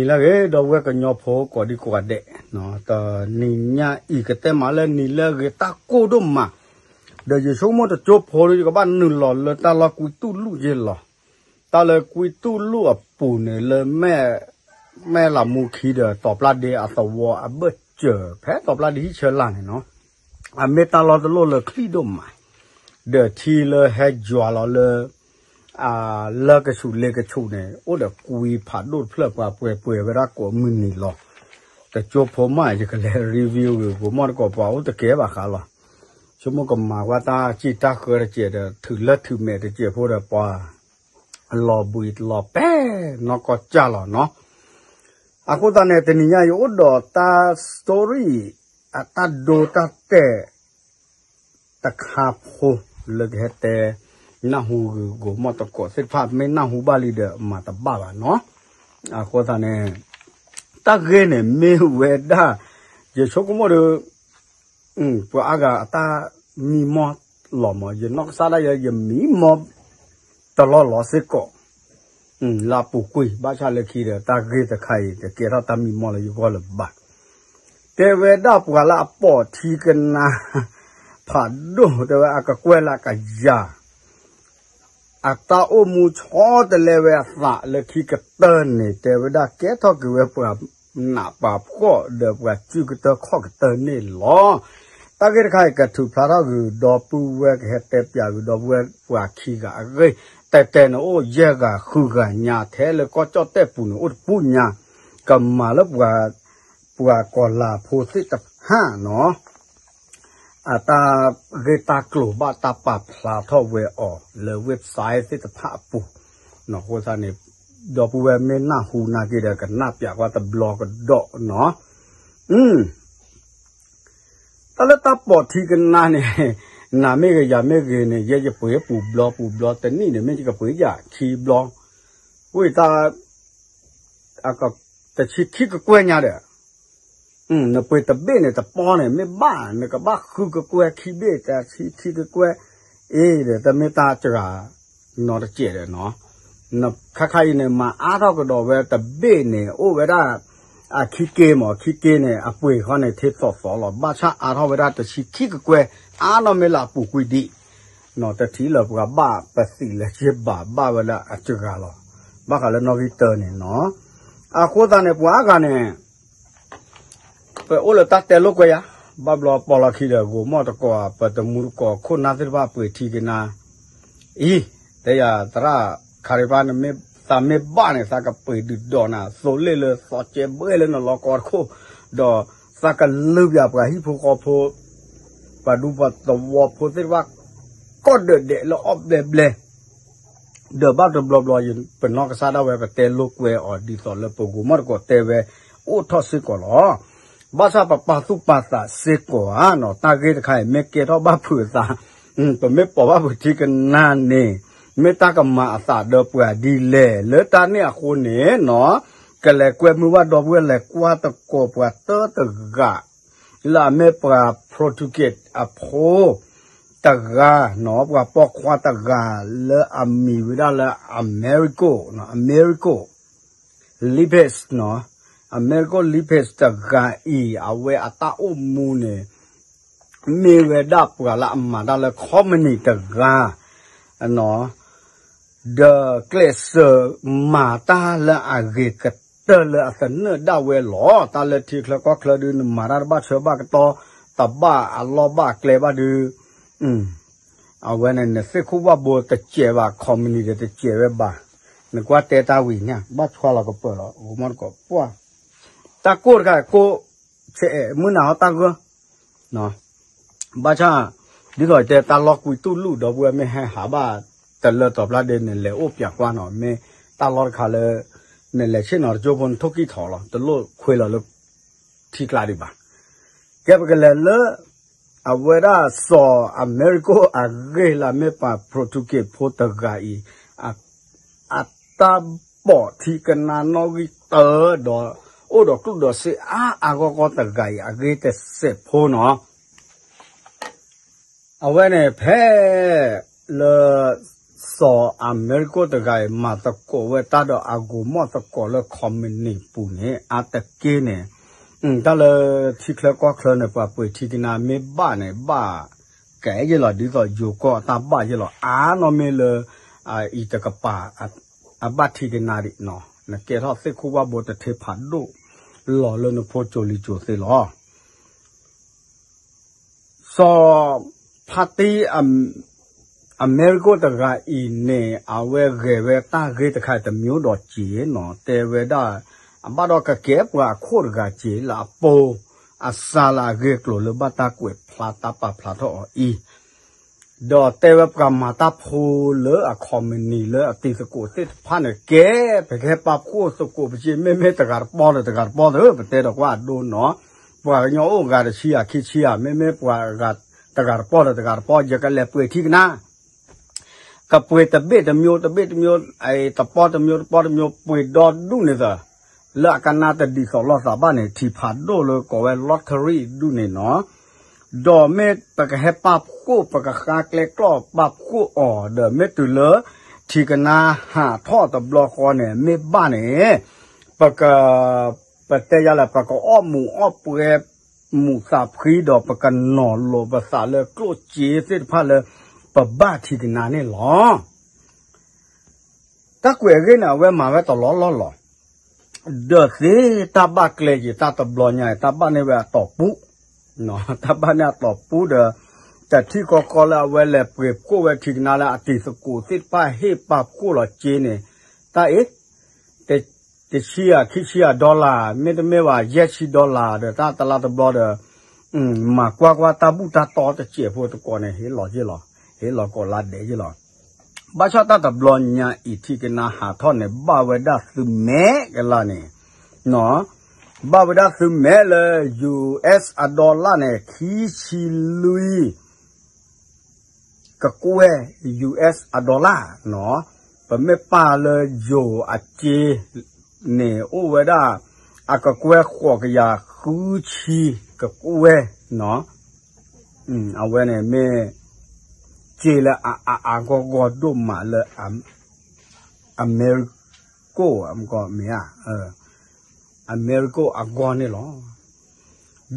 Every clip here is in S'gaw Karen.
လၢအဂ့ၤ ဒီပုၢ်ဝဲၢ်ကညီဖိကိးဒံကိးဂၤဒဲး, တနံၤညါအံၤကတဲမးလၢနံၤလၢအဂ့ၤတၢ်ကိၢ်ဒိၣ်မး, ဒီးယဆိကမိၣ်တကၠိဖိဒီး ယကဘၣ်နုာ်လီၤလၢတၢ်လီၢ်ကွံတူၢ်လူၢ်ယ့ၢ်လီၤ. တၢ်လၢကွံတူၢ်လူၢ်အပူၤန့ၣ်လၢ မဲၢ်လးမူခံဒီး တီၤပျၢ်ဒ့အသဝီအဘၢၣ်စၢၤ ဖဲတီၤပျၢ်ဒ့ဟံၣ်ဆၢလာ်န့ၣ်နီၤ, အမ့ၢ်တၢ်လီၢ်တလီၢ်လၢချံဒိၣ်မး, ဒီးထံလၢဟဲယွၤလီၤလၢ လၢကဆူးလ့ကဆူးန့ၣ် အိၣ်ဒီးကွံဖးဒိၣ်တဖျၢၣ် ပှၤပှဲၤပှဲၤဝဲဒၣ်ကိးမုၢ်နံၤလီၤ. တကၠိဖိမး ယကလဲၤ review ဂ့ၤ ဂိၤမီၢ်တကိးပှၤအိၣ်တကဲဘၣ်ဃးလီၤ. ဆိကမိၣ်ကမၤကွၢ်တၢ်စံၣ်တၢ်ဃၢတကဲးဒီး ထုးလၢထုးမဲာ်တကဲးဖိဒီးပှၤ လီၤဘှံးလီၤပဲာ်နီၢ်ကီၢ်ကၢ်လီၤနီၤ. အဃိသတးန့ၣ် တနံၤညါယအိၣ်ဒီးတၢ် story အတၢ်ဒိတၢ်တဲာ် တခါဖိလၢကဟဲတဲ နၢ်ဟူဂ့ၤ ဂိၤမီၢ်တကိးသ့ၣ်တဖၣ် မ့ၢ်နၢ်ဟူဘၣ်လံဒီး မၤတဘၣ်ဘၣ်နီၤ. အဃိသတးန့ၣ် တၢ်ဂ့ၢ်န့ၣ်မ့ၢ်ဝဲဒၣ် ယဆိကမိၣ်ဒီး ပှၤအါဂၤအတၢ်မံမီၢ်လီၤမး ယနီၢ်ကစၢ်ဒၣ်ယဲ ယမံမီၢ်တလီၢ်လီၤစ့ၢ်ကီး လၢအပူၤကွံာ် ဘၣ်ဆၣ်လၢခံဒီး တၢ်ဂ့ၢ်တခါအံၤ တကဲထီၣ်တၢ်မံမီၢ်လၢယဂီၢ်လၢၤဘၣ်. တဲဝဲဒၣ်ပှၤလၢအပိာ်ထံကနါ ဖးဒိၣ် တဲဝဲအကကွဲၢ်လၢအကယၤ အတၢ်အိၣ်မူဆီတလဲဝဲအသးလၢခံကတၢၢ်န့ၣ် တဲဝဲဒၣ်ကဲထီၣ်က့ၤဝဲပှၤနးပှၤဖှီၣ်ဒီးပှၤစုကတၢၢ်ခီၣ်ကတၢၢ်န့ၣ်လီၤ. တၢ်ဂ့ၢ်တခါအံၤ ကထုးဖျါထီၣ်ဂ့ၤ ဒီပုၢ်ဝဲၢ်ကဟဲတဲပၠးဂ့ၤ ဒီပုၢ်ဝဲၢ်ပှၤခံဂၤအဂ့ၢ် တဲတဲန့ၣ်အိၣ်ယဲၢ်ဂၤဃုဂၤညါ ထဲလၢကီၢ်ကၠီၣ်တဲၣ်ပူၤန့ၣ် အိၣ်တပူၤညါ ကမၤလၢပှၤ ပှၤကီၤလၤဖိသ့ၣ်တဖၣ်နီၤ အတၢ်ဂ့ၢ်တၢ်ကျိၤဘၣ်တၢ်ပာ်ဖျါထီၣ်ဝဲအီၤလၢ website သ့ၣ်တဖၣ်အပူၤ, အဃိသတးန့ၣ် ဒီပုၢ်ဝဲၢ်မ့ၢ်နၢ်ဟူနာ်က့ဒီး ကနၣ်ပၠးကွၢ်တဘျီကဒီးနီၤ. တၢ်လၢတၢ်ပိာ်ထံကနါန့ၣ် နၤမ့ၢ်ဂ့ၤယၤမ့ၢ်ဂ့ၤန့ၣ် ယဲယပှ့ၤပူၤဘျီပူၤဘျီ တနံၣ်န့ၣ် မ့ၢ်ယကပှ့ၤယၤခံဘျီ, ဝံၤတၢ် တဆံခံကကွဲၢ်ညါဒီး နပှ့ၤတဘ့ၣ်န့ၣ် တပီန့ၣ် မ့ၢ်ဘၣ် နကဘၣ်ဃုကကွဲၢ်ခံဘ့ၣ် တဆံခံကကွဲၢ်, အ့ဒီး တမ့ၢ်တၢ်စှၤနီတစဲးဒီးနီၤ, ခါခါအံၤန့ၣ် မၤအါထီၣ်ကဒီးဝဲတဘ့ၣ်န့ၣ် အိၣ်ဝဲဒၣ် အခံက့မး ခံက့န့ၣ် အပှ့ၤဃီန့ၣ် ထ့သိးသိးလီၤ ဘၣ်ဆၣ်အါထီၣ်ဝဲဒၣ်တဆံခံကကွဲၢ် အါနီၢ်မ့ၢ်လၢအပူၤကွံာ်ဒံး တထံၣ်လၢပှၤဘၣ်ပသံးလၢက့ဘၣ် ဘၣ်ဝဲလၢအစှၤလီၤ, ဘၣ်ဃးလၢနီၣ်ဂံၢ်တၢန့ၣ်နီၤ, အဃိသတးန့ၣ် ပှၤအါဂၤန့ၣ် ပအိၣ်လၢတၢ်တဲလိာ်ကွဲယၤ, ဘၣ်ဘျီပီၣ်လီၤခံဒီး ဂိၤမီၢ်တကိး ပတမူတကိး ခိၣ်နၢ်သ့ၣ်တဖၣ်ပှ့ၤထံကနါ, အံၤ တဲယၤသရၣ်ခးရံပၢ်န့ၣ် မ့ၢ်သးမ့ၢ်ဘၣ်န့ၣ် သးကပှ့ၤဒုးဒီးနၤ သိးလ့ၣ်လၢသီကဲဘှဲလၢနလီၤကီတခိၣ်, ဒီးသးကလုၢ်ပၠးပှၤဟံၣ်ဖိဃီဖိ ပှၤဒူပှၤသဝီဖိသ့ၣ်တဖၣ် ကီၢ်ဒၢးဒဲးလၢအီၣ်ဘျဲဘျဲ ဒီးဘၣ်တဘျီဘျီ ပနီၢ်ကစၢ်ဒၣ်ဝဲ ပတဲလိာ်ကွဲအီၤ ဒ်သိးလၢပဂိၤမီၢ်တကိးတဲဝဲ အိၣ်ထီၣ်စ့ၢ်ကီးလီၤ. ဘၣ်ဆၣ်ပပာ်သူၣ်ပာ်သးစ့ၢ်ကီးဧါနီၤ, တၢ်ဂ့ၢ်တခါအံၤ မ့ၢ်ကဲထီၣ်ဘၣ်ဖုးအသး, ပမ့ၢ်ပိာ်ဘၣ်ဖုးထံကနါန့ၣ် မ့ၢ်တၢ်ကမၤအသးဒီးပှၤဒ်လဲၣ်, လၢတၢ်န့ၣ်အဃိန့ၣ်နီၤ, ကလဲၤကွဲမုာ်ဘၣ်ဒီပုၢ်ဝဲၢ် လဲၤကွၢ်သကိးပှၤတၢတဂၤ လၢအမ့ၢ်ပှၤ Portuguese အဖိတဂၤနီၤ, ပှၤပိာ်ခွါတဂၤလၢအမံၤဝဲဒၣ်လၢ Amerigo, Amerigo Lopez နီၤ, Amerigo Lopez တဂၤအံၤ အဝဲအတၢ်အိၣ်မူန့ၣ် မ့ၢ်ဝဲဒၣ်ပှၤလၢအမၤတၢ်လၢ company တဂၤ ဒီးကျဲးစၢးမၤတၢ်လၢအဂ့ၤကတၢၢ်လၢအသနၢၣ်ဒၣ်ဝဲလီၤ. တၢ်လၢထံချၢကီၢ်ချၢဒုး နမၤတၢ်တဘၣ်ဆၢဘၣ်ကတီၢ် တဘၣ်အလီၢ်ဘၣ်အကျဲဘၣ်ဒုး အဝဲန့ၣ် နသ့ၣ်ခိၣ်ဘၣ်ဘိတစဲးဘၣ် company ဒီးတစဲးဝဲဘၣ်. နကွၢ်တဲတၢ်ဝံၤညါ ဘၣ်ဆွါလီၤကပၢၤလီၤ ဂိၤမီၢ်တကိးပှၢ် တၢ်ကိၢ်တခါကိၢ် ဆဲးအဲးမုၢ်နၤဟီၣ်တၢ်ဂၢၢ် ဘၣ်ဆၣ် ဒ်သိးတဲတၢ်လီၢ်ကွံတူၢ်လူၢ် ဒီပုၢ်ဝဲၢ်မ့ၢ်ဟဲဟးဘၣ် တလၢတီၤပျၢ်ဒ့ နလဲၤအိၣ်ပၠးကွၢ်နီၤ မ့ၢ်တၢ်လီၢ်တခါလၢ နလဲၤဆ့ၣ်နီၤတကၠိဖိ နထိၣ်ကံၢ်ထီၣ်လီၤ တလိၣ်ခွဲးလီၤလၢ ထံကျါဒံးဘၣ်. ကဲပကလဲၤလၢ အဝဲဒၣ်စီၤ Amerigo အဂ့ၢ်လၢအမ့ၢ်ပှၤ Portuguese ဖိတဂၤအံၤ အတၢ်ပိာ်ထံကနါနီၣ်ဂံၢ်တၢဒီး အိၣ်ဒီးကျိၣ်ဒီးစ့အါအါဂီၢ်ဂီၢ်တဂၤအံၤ အဂ့ၢ်တစဲးဖိနီၤ. အဝဲန့ၣ်ဖဲ လၢ စီၤအမဲရကီၣ်တဂၤအံၤ မၤသကိးဝဲတၢ်ဒီးအဂိၤမီၣ်သကိးလၢ ခီမနံၤပူၤန့ၣ် အါတက့ၢ်န့ၣ်, တၢ်လၢထံချၢကီၢ်ချၢန့ၣ် ပှၤပှ့ၤထံကနါမ့ၢ်ဘၣ်န့ၣ် ဘၣ်ကဲယဲလီၤ ဒ်သိးယိၤကီၢ်အတၢ်ဘၣ်ယဲလီၤ အါနီၢ်မ့ၢ်လၢ အံၤတကပၤ အဘၣ်ထံကနါဒံးနီၤ နကဲထီၣ်သ့ၣ်ခိၣ်ဘၣ်ဘိတထ့ဖးဒိၣ် လီၤလၢနဖိကၠိလံၤကၠိသ့လီၤ. စီၤဖါတံ အမဲရကီၣ်တဂၤအံၤန့ၣ် အဝဲဂဲၤဝဲတၢ်ဂ့ၢ်တခါတမံၤဒီးစ့နီၤ တဲဝဲဒၣ် အဘၣ်ဒီးကကဲပှၤအခိၣ်တဂၤစ့လၢအပိ အစှၤလၢအဂ့ၢ်အကျိၤလၢဘၣ်တၢ်ကွဲးဖျါတၢ်ပာ်ဖျါထီၣ်အီၤအံၤ ဒီးတဲဝဲပှၤမၤတၢ်ဖိလၢအခီမနံၤလၢအတံၤသကိးသ့ၣ်တဖၣ်န့ၣ် ကဲ ပကဟဲပာ်ဖှိၣ်သကိးပစ့ မ့မ့ၢ်တဂၤတပီၢ်ဒီးတဂၤတပီၢ်သ့ ပတဲဒီးကွၢ်အဒိနီၤ ပှၤကညီအိၣ်ဂၤတဆံဂၤခံဆံဂၤ မ့မ့ၢ်ပှၤဂၤတဂၤတပီၢ်ဒီးတဂၤတပီၢ် ယကလဲၤပှ့ၤထံကနါ ကပှ့ၤတဘ့ၣ်တမျိုး တဘ့ၣ်တမျိုး တပီၢ်တမျိုး တပီၢ်တမျိုး ပှ့ၤဒီဒူၣ်န့ၣ်သၢ လၢအကနၣ်တဒ်သိးလိာ်သးဘၣ်န့ၣ် ထံဖးဒိၣ်လၢကိးဝဲ lottery ဒူၣ်န့ၣ်နီၤ ဒီးမ့ၢ်ပကဟဲပာ်ဖှိၣ် ပကဃါကျဲကျီၢ်ပာ်ဖှိၣ်အီၤ ဒီးမ့ၢ်တုၤလၢ ထံကနါဟးထီၣ်တဘျီဃီန့ၣ် မ့ၢ်ဘၣ်န့ၣ် ပက ပတဲယၤလၢ ပကအီၣ်မူးအီၣ်ပွဲ မူးသးဖှံဒီး ပကနီၤလိာ်ပသးလၢကျိၣ်စ့သ့ၣ်တဖၣ်လၢ ပဘၣ်ထံကနါန့ၣ်လီၤ. တၢ်ကွဲးအဂ့ၢ်န့ၣ် အဝဲမၤဝဲတလီၢ်လီၢ်လီၤ. ဒီးသ့တၢ်ဘၣ်ကျဲယံၤ တၢ်တဘျီညါအံၤ တၢ်ဘၣ်န့ၢ်ဝဲအတီၢ်ပူ တၢ်ဘၣ်န့ၢ်အတီၢ်ပူဒီး တထံၣ်ဃီဃီလၢအဝဲလဲၤပှ့ၤဖှိၣ်ဝဲထံကနါလၢအတံၤသကိးသ့ၣ်တဖၣ်ဟ့ၣ်ပာ်ဖှိၣ်လီၤစ့န့ၣ် တၢ်အံၤ တဆံဂၤခံဆံဂၤ dollar မ့တမ့ၢ်ဘၣ် ယဲၢ်ဆံ dollar ဒီးတၢ်တလါတဘျီဒီး မၤကွၢ်ကွၢ်တၢ်ဘူၣ်တၢ်တီတစဲးဖိတကိးန့ၣ် ဟ့ၣ်လီၤယ့ၢ်လီၤ ဟ့ၣ်လီၤကိးလါဒဲးယ့ၢ်လီၤ. ဘၣ်ဆၣ်တၢ်တဘျီညါအံၤ ထံကနါဟးထီၣ်န့ၣ် ဘၣ်ဝဲဒၣ်သုမဲာ်ကလါန့ၣ် ဘၣ်ဝဲဒၣ်သုမဲာ်လၢ US အ dollar န့ၣ် ခံဆံလွံၢ် ကကွဲၢ် US အ dollar နီၤ, ပမ့ၢ်ပာ်လၢယိၤအစ့န့ၣ် အိၣ်ဝဲဒၣ် အကကွဲၢ်ဃိးကယၤဃုဆံကကွဲၢ်နီၤ, အဝဲန့ၣ်မ့ၢ် စ့လၢအအါအါဂီၢ်ဂီၢ်ဒိၣ်မးလၢ အမဲရကီၣ် မ့ၢ်ဧါ အမဲရကီၣ်အဂီၢ်န့ၣ်လီၤ.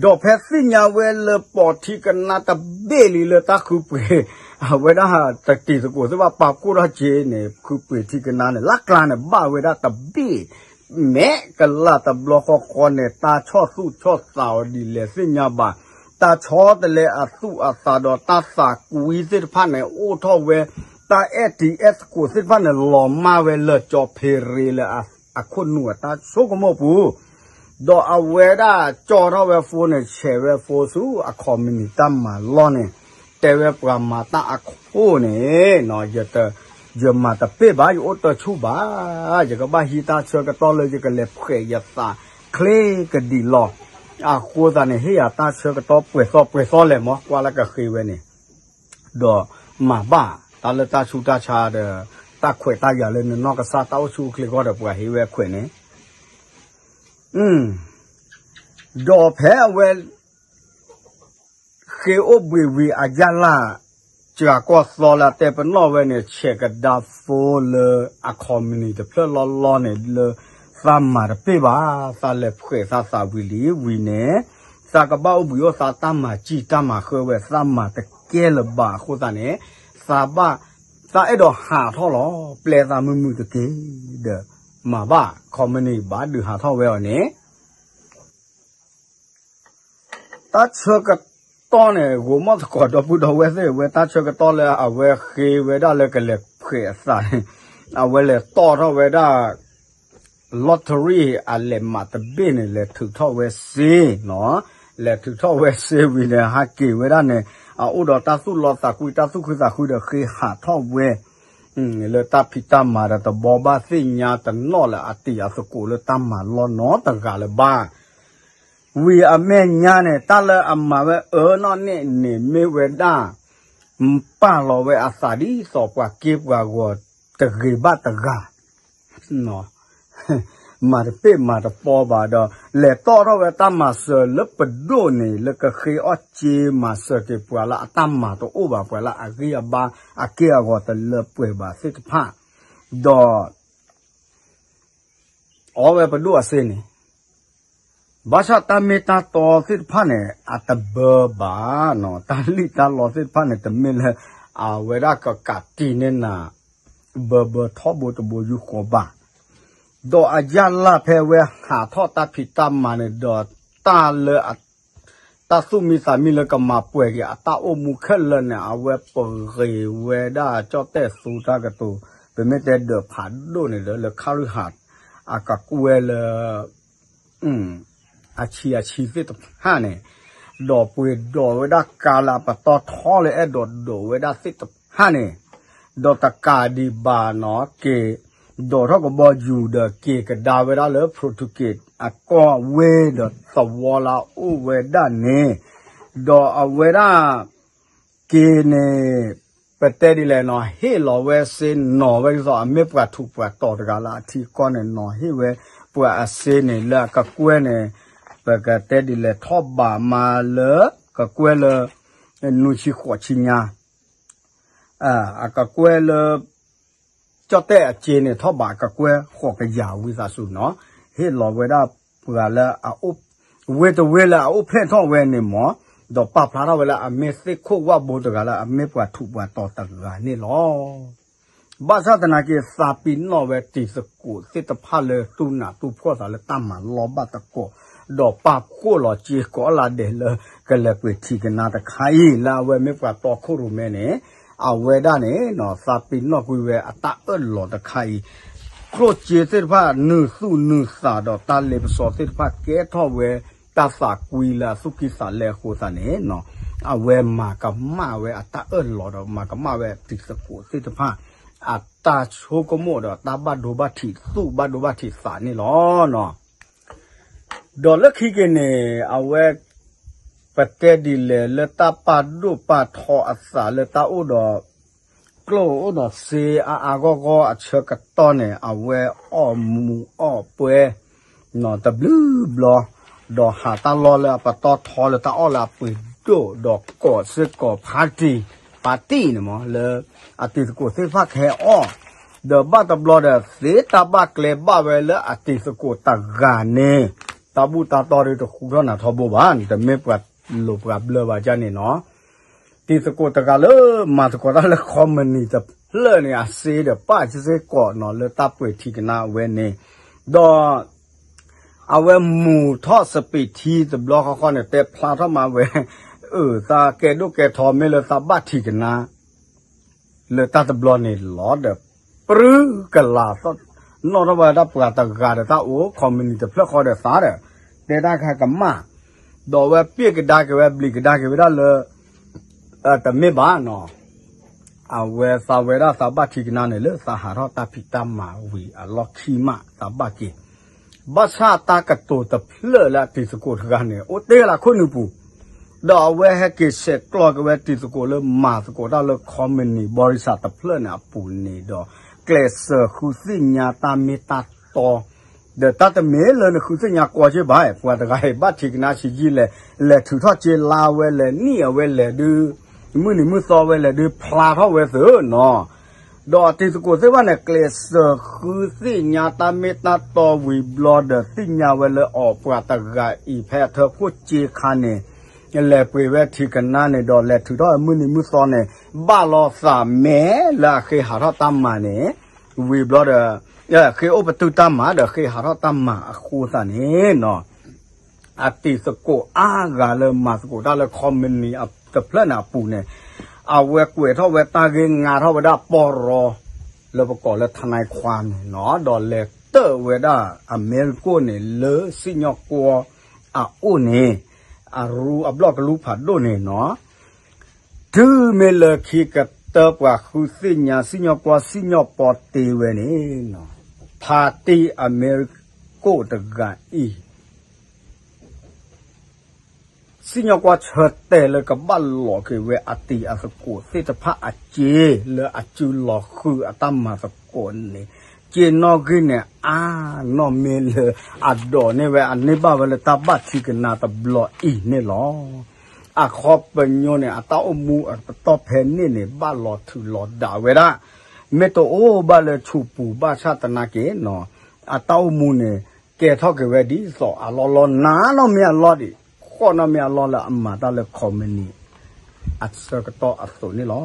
ဒီးဖဲသ့ၣ်ညါဝဲလၢပိာ်ထံကနါတဘ့ၣ်လံလၢတၢ်ဃုပှ့ၤ အဝဲဒၣ်တံၤသကိးသ့ၣ်တဖၣ်ပာ်ဖှိၣ်ထီၣ်စ့န့ၣ် ဃုပှ့ၤထံကနါန့ၣ် လၢကျါန့ၣ် ဘၣ်ဝဲဒၣ်တဘ့ၣ် မဲာ်ကလါတဘျီဃီဃီန့ၣ် တၢ်ဆီၣ်သူၣ်ဆီၣ်သးအီၤဒ်လဲၣ်သ့ၣ်ညါဘၣ်, တၢ်ဆီတလဲအသူၣ်အသးဒီးတၢ်သးကွံသ့ၣ်တဖၣ်န့ၣ် အိၣ်ထီၣ်ဝဲ တၢ်အဲၣ်တံၤအဲၣ်သကိးသ့ၣ်တဖၣ်န့ၣ် လီၤမၢ်ဝဲလၢကၠီဖ့ရ့လၢအခိၣ်နူာ်အတၢ်ဆိကမိၣ်ပူၤ, ဒီးအဝဲဒၣ်ကၠီထီၣ်ဝဲဖိန့ၣ် ဆဲးဝဲဖိဆူအခီပနံၣ်တၢ်မၤလီၢ်န့ၣ်, တဲဝဲပှၤမၤတၢ်အခိၣ်န့ၣ် ယမၤတပ့ၢ်ဘၣ် ယအိၣ်တဆူၣ်ဘၣ်, ယကဘၣ်ဟံးတၢ်ဆၢကတီၢ်လၢယကလဲၤဖှဲးယသးချ့ကဒံးလီၤ, အဃိသတးန့ၣ် ဟ့ၣ်ယၤတၢ်ဆၢကတီၢ်ပှဲၤသီပှဲၤသီလဲၣ်မး ကွၢ်လၢကဃ့ဝဲန့ၣ် ဒီးမၤဘၣ်တၢ်လၢတၢ်ဆူးတၢ်ဆါဒီး တၢ်ခွဲးတၢ်ယာ်လၢနနီၢ်ကစၢ်တၢ်အိၣ်ဆူၣ်အိၣ်ချ့အဂီၢ်ဒီး ပှၤဟ့ၣ်ဝဲခွဲးန့ၣ်, ဒီးဖဲအဝဲ ဃ့အိၣ်ဘှံးဝံၤအယၢ်လၢ် စှၤကီၢ်သီလၢအတဲပနီၣ်ဝဲန့ၣ် ဆဲးကဒါဖိလၢအခီပနံၣ်တဖျၢၣ်လီၢ်လီၢ်န့ၣ်လၢ သးမၤတပ့ၢ်ဘၣ်, သးလဲၤဖှဲးသးသးဝံၤလံဝံၤန့ၣ် သးကဘၣ်အိၣ်ဘှံးအိၣ်သါတၢ်မၤစံၢ်တၢ်မၤဃၢဝဲ သးမၤတကဲလၢၤဘၣ်အဃိသတးန့ၣ် သးဘၣ် သးအဲၣ်ဒိးဟးထီၣ်လီၤ ပျဲသးမုာ်မုာ်တက့ၢ်ဒီး မၤဘၣ် ခီပနံၣ်ဘၣ်ဒုးဟးထီၣ်ဝဲအီၤန့ၣ် တၢ်ဆၢကတီၢ်န့ၣ် ဂိၤမီၣ်သကိးဒီပုၢ်ဒီဝဲၢ်သ့ၣ်ဝဲ တၢ်ဆၢကတီၢ်လၢအဝဲဃ့ဝဲဒၣ်လၢကလဲၤဖှဲးအသးန့ၣ် အဝဲလဲၤတီၣ်ထီၣ်ဝဲဒၣ် lottery အလဲၤမးတဘ့ၣ်န့ၣ် လဲၤထုးထီၣ်ဝဲစ့နီၤ, လဲၤထုးထီၣ်ဝဲစ့ဝံၤန့ၣ် ဟးက့ၤဝဲဒၣ်န့ၣ် အအိၣ်ဒီးတၢ်သူၣ်လီသးကွံ တၢ်သူၣ်ခုသးခုဒီးဃ့ဟးထီၣ်ဝဲ လၢတၢ်ဖံးတၢ်မၤဒီးတဘီဘၣ်သ့ၣ်ညါတနီၣ်လၢအတံၤအသကိးလၢတၢ်မၤလီၢ်နီတဂၤလၢၤဘၣ်. ဝံၤအမဲာ်ညါန့ၣ် တၢ်လၢအမၤဝဲအၢနီၣ်န့ၣ်န့ၣ် မ့ၢ်ဝဲဒၣ် ပာ်လီၤဝဲအသးဒ်သိးပှၤက့ပှၤဂီၤတဂ့ၤဘၣ်တဂၤ မၤတပ့ၢ်မၤတပီဘၣ်ဒီး လဲၤတီၣ်ထီၣ်ဝဲတၢ်မၤစၢၤလၢပဒိၣ်န့ၣ် လၢကဃ့အီၣ်စ့မၤစၢၤက့ၤပှၤလၢအတၢ်မၤတအိၣ်ဘၣ် ပှၤလၢအဂံၢ်အဘါအက့ၢ်အဂီၤတလၢပှဲၤဘၣ်သ့ၣ်တဖၣ်, ဒီး အီဝဲပဒိၣ်အစ့န့ၣ် ဘၣ်ဆၣ်တၢ်မ့ၢ်တၢ်တီသ့ၣ်တဖၣ်န့ၣ် အတဘၢဘၣ်နီၤ, တၢ်လံၣ်တၢ်လီသ့ၣ်တဖၣ်န့ၣ် တမ့ၢ်လၢ အဝဲဒၣ်ကကးတံာ်န့ၢ်နၤ ဘၢဘၢထီဘိတဘိယူၢ်ဃီဘၣ်. ဒီးအယၢ်လၢ်ဖဲဝဲဟးထီၣ်တၢ်ဖံးတၢ်မၤန့ၣ်ဒီး တၢ်လၢအ တၢ်သူၣ်မံသးမံလၢကမၤပှဲၤက့ၤအတၢ်အိၣ်မူခဲလၢာ်န့ၣ် အဝဲပဂ့ၤဝဲဒၣ်ကၠီၣ်တဲၣ်သူတၢ်ကတိၤ ပမ့ၢ်တဲဒၢးဖးဒိၣ်န့ၣ်ဒီး လၢခါရူၢ်ဟး အကကွဲၢ်လၢ အဆံအဆံသ့ၣ်တဖၣ်န့ၣ်, ဒီးပှ့ၤဒိးဝဲဒၣ်ကါလၢအပတီၢ်ထီလၢအဲၣ်ဒိးဒိးဝဲဒၣ်သ့ၣ်တဖၣ်န့ၣ်, ဒီးတကးဒံးဘၣ်နီၤ က့ၤဒိးထီၣ်ကဘီယူၤဒီး က့ၤကဒါဝဲဒၣ်လၢ Portuguese အကီၢ်ဝ့ၢ်ဒီးသဝီလၢအအိၣ်ဝဲဒၣ်န့ၣ်, ဒီးအဝဲဒၣ် က့ၤန့ၣ် ပတဲဒ်လဲၣ်နီၤ ဟ့ၣ်လီၤဝဲစ့နီၤဝဲဒ်သိး အမ့ၢ်ပှၤထူးပှၤတီၤတဂၤလၢအထံကီၢ်န့ၣ် နီၤဟ့ၣ်ဝဲပှၤအစ့န့ၣ် လၢအကကွဲၢ်န့ၣ် ပကတဲဒ်လဲၣ်ထီၣ်ဘးမးလၢ ကကွဲၢ်လၢ နွံဆံဃိးဆံညါ အကကွဲၢ်လၢ ကၠီၣ်တဲၣ်အစ့န့ၣ် ထီၣ်ဘးအကကွဲၢ်ဃိးကယၤဝံသးစူၤနီၤ, ဟ့ၣ်လီၤဝဲဒၣ်ပှၤလၢအအိၣ် ဝ့တဝ့လၢအအိၣ်ဖျဲၣ်ထီၣ်ဝဲန့ၣ်မ့ၢ်, ဒီးပာ်ဖျါထီၣ်ဝဲလၢအမ့ၢ်သ့ၣ်ခိၣ်ဝၣ်ဘိတဂၤလၢအမ့ၢ်ပှၤထူးပှၤတီၤတဂၤန့ၣ်လီၤ. ဘၣ်ဆၣ်သနာ်က့ သးပ့ၤနီၣ်ဝဲတံၤသကိးသ့ၣ်တဖၣ်လၢတူၢ်နးတူၢ်ဖှီၣ်သးလၢတၢ်မၤလီၢ်ဘၣ်သကိး, ဒီးပာ်ဖှိၣ်လီၤစ့ကိးလၢဒဲးလၢကလဲၤပှ့ၤထံးကနါတခါအံၤ လၢအဝဲမ့ၢ်ပှၤတီခိၣ်ရိၣ်မဲန့ၣ်, အဝဲဒၣ်န့ၣ် သးပ့ၤနီၣ်ကွံာ်ဝဲအတၢ်အၢၣ်လီၤတခါအံၤ, ကျိၣ်စ့သ့ၣ်တဖၣ် နုာ်သူၣ်နုာ်သးဒီးတၢ်လ့ပစီသ့ၣ်တဖၣ် ကဲထီၣ်ဝဲတၢ်သးကွံလၢအသူၣ်ကံၢ်သးလဲအဃိသတးန့ၣ် အဝဲမၤကမၣ်ဝဲအတၢ်အၢၣ်လီၤဒီးမၤကမၣ်ဝဲတံၤသကိးသ့ၣ်တဖၣ် အတၢ်ဆိကမိၣ်ဒီးတၢ်ဘၣ်ဒိဘၣ်ထံး သူၣ်ဘၣ်ဒိဘၣ်ထံးသးန့ၣ်လီၤ. ဒီးလၢခံက့ၤန့ၣ် အဝဲ ပတဲဒ်လဲၣ်လၢတၢ်ပာ်ဒိၣ်ပာ်ထီအသးလၢတၢ်အိၣ်ဒီး ကျိၣ်အိၣ်ဒီးစ့အါအါဂီၢ်ဂီၢ်အဆၢကတီၢ်န့ၣ် အဝဲအီၣ်မူးအီၣ်ပွဲ တဘျုးဘျီ, ဒီးဟးတၢ်လီၢ်လၢအပတီၢ်ထီလၢတၢ်အီၣ်လၢအပှ့ၤဒိၣ် ဒီးကိးစ့ၢ်ကီး party party န့ၣ်မ့ၢ် လၢအတံၤသကိးသ့ၣ်တဖၣ်ကဟဲအီၣ်, ဒီးဘၣ်တဘျီဒီး သ့တၢ်ဘၣ်ကျဲဘၣ်ဝဲလၢအတံၤသကိးတဂၤန့ၣ် တၢ်ဘူၣ်တၢ်တီဒုးတဃူထီၣ်နးထီဘိဘၣ်, တမ့ၢ်ပှၤလိၤပှၤဘျၢဘၣ်ဒ်န့ၣ်နီၤ. တံၤသကိးတဂၤလၢမၤသကိးတၢ်လၢ company တဖျၢၣ်န့ၣ် အစ့ဒီးပာ်စ့ၢ်ကီးနီၤ လၢတၢ်ပှ့ၤထံးကနါဝဲန့ၣ်, ဒီး အဝဲမူးထီၣ်စပံးထံတဘျီဃီဃီန့ၣ် တဲဖျါထီၣ်မးဝဲ, အၢ သးကဲဒိၣ်ကဲထီ မ့ၢ်လၢသးဘၣ်ထံးကနါ လၢတၢ်တဘျီန့ၣ်လီၤဒီး ပြူကလာ်သီၣ် နီၣ်ထီၣ်ဝဲဒၣ်ပှၤတဂၤဒီးတၢ်အိၣ် company တဖျၢၣ်ဃီဒီးသးဒီး တဲတၢ်ခါကမၣ်, ဒီးအဝဲပျ့ၢ်ကဒါက့ၤဝဲ ဘျံးကဒါက့ၤဝဲဒၣ်လၢ တမ့ၢ်ဘၣ်နီၤ အဝဲသးဝဲဒၣ်သးဘၣ်ထံးကနါန့ၣ် လၢသးဟးထီၣ်တၢ်ဖံးတၢ်မၤဝံၤအလီၢ်ခံမး သးဘၣ်က့ၤ, ဘၣ်ဆၣ်တၢ်ကတိၤတဖျၢၣ်လၢအတံၤသကိးတဂၤန့ၣ် အိၣ်တ့ၢ်လၢခိၣ်နူာ်ပူၤ, ဒီးအဝဲဟဲက့ၤဆဲးကျိးက့ၤဝဲတံၤသကိးလၢမၤသကိးတၢ်လၢ company ဘီရံစၢ်တဖျၢၣ်န့ၣ်အပူၤန့ၣ်ဒီး ကျဲးစၢးဃုသ့ၣ်ညါတၢ်မ့ၢ်တၢ်တီ ဒီးတၢ်တမ့ၢ်လၢနဃုသ့ၣ်ညါကွီၢ်က့ဘၣ်, ပှၤတဂၤအံၤဘၣ်ထံးကနါဆံးယံာ်လဲၣ်, လဲၤထုးထီၣ်စ့လါဝဲလဲၣ်, နံၣ်အဝဲလဲၣ်ဒုး, မုၢ်နံၤမုၢ်သီဝဲလဲၣ်ဒုး ဖျါထီၣ်ဝဲသ့နီၤ. ဒီးတံၤသကိးသ့ၣ်တဖၣ်န့ၣ် ကျဲးစၢးဃုသ့ၣ်ညါတၢ်မ့ၢ်တၢ်တီဝံၤဘျီဒီး သ့ၣ်ညါဝဲလၢအီၤပှၤတဂၤအံၤ ဖဲအထၢဖှိၣ်စ့ခါန့ၣ် လဲၤပှ့ၤဝဲထံးကနါန့ၣ်ဒီး လဲၤထုးထီၣ်မုၢ်နံၤမုၢ်သီန့ၣ် ဘၣ်လီၤသးမဲာ်လၢအဃ့ဟးထီၣ်တၢ်မၤန့ၣ် ဝံၤဘျီဒီး ဃ့အိၣ်ပတုာ်တၢ်မၤဒီးဃ့ဟးထီၣ်တၢ်မၤအဃိသတးန့ၣ်နီၤ အတံၤသကိးအါဂၤလၢမၤသကိးတၢ်လၢ company တဖျၢၣ်န့ၣ်အပူၤန့ၣ် အဝဲကွဲးထီၣ်ဝဲတၢ်ဂ့ၢ် ငါထီၣ်ဝဲဒၣ်ပီၢ်ရီ လၢပကိးလၢ ထနဲခွါ န့ၣ်နီၤ ဒီးလဲၤတၢၣ်ဝဲဒၣ်အမဲရကီၢ်န့ၣ် လၢစံၣ်ညီၣ်ကွီၢ်အအိၣ်န့ၣ် အရူအဘျီၣ်ကလူဖးဒိၣ်န့ၣ်နီၤ တုၤမ့ၢ်လၢခံကတၢၢ်ပှၤဃုသ့ၣ်ညါ စံၣ်ညီၣ်ကွီၢ် စံၣ်ညီၣ်ပီတ့ဝဲန့ၣ် ဖါတံၢ်အမဲရကီၢ်တဂၤအံၤ စံၣ်ညီၣ်ကွီၢ်ဆၢတဲာ်လၢကဘၣ်လိးက့ၤဝဲအတံၤအသကိးသ့ၣ်တဖၣ်အစ့ လၢအစုလီၤဃုာ်အတၢ်မၤသကိးန့ၣ် က့နီၣ်ဂံၢ်န့ၣ် အါနီၢ်မ့ၢ်လၢအဒိးန့ၢ်ဝဲ အန့ၢ်ဘၣ်ဝဲလၢတၢ်ဘၣ်ထံးကနါတဘျီအံၤန့ၣ်လီၤ. အခီပညီန့ၣ် အတၢ်အိၣ်မူအပတီၢ်ဖဲန့ၣ်န့ၣ် ဘၣ်လီၤထုးလီၤဒးဝဲဒၣ် မ့ၢ်တအိၣ်ဘၣ်လၢဆူးပူၤဘၣ်ဆၣ်သနာ်က့နီၤ အတၢ်အိၣ်မူန့ၣ် ကဲထီၣ်က့ၤဝဲဒ်သိးအလီၢ်လီၢ် နးနီၢ်မ့ၢ်အလီၢ်ဒံး ဃိးနီၢ်မ့ၢ်အလီၢ်လၢအမၤတၢ်လၢ ခီမနံၤ အဆၢကတီၢ်အသိးန့ၣ်လီၤ.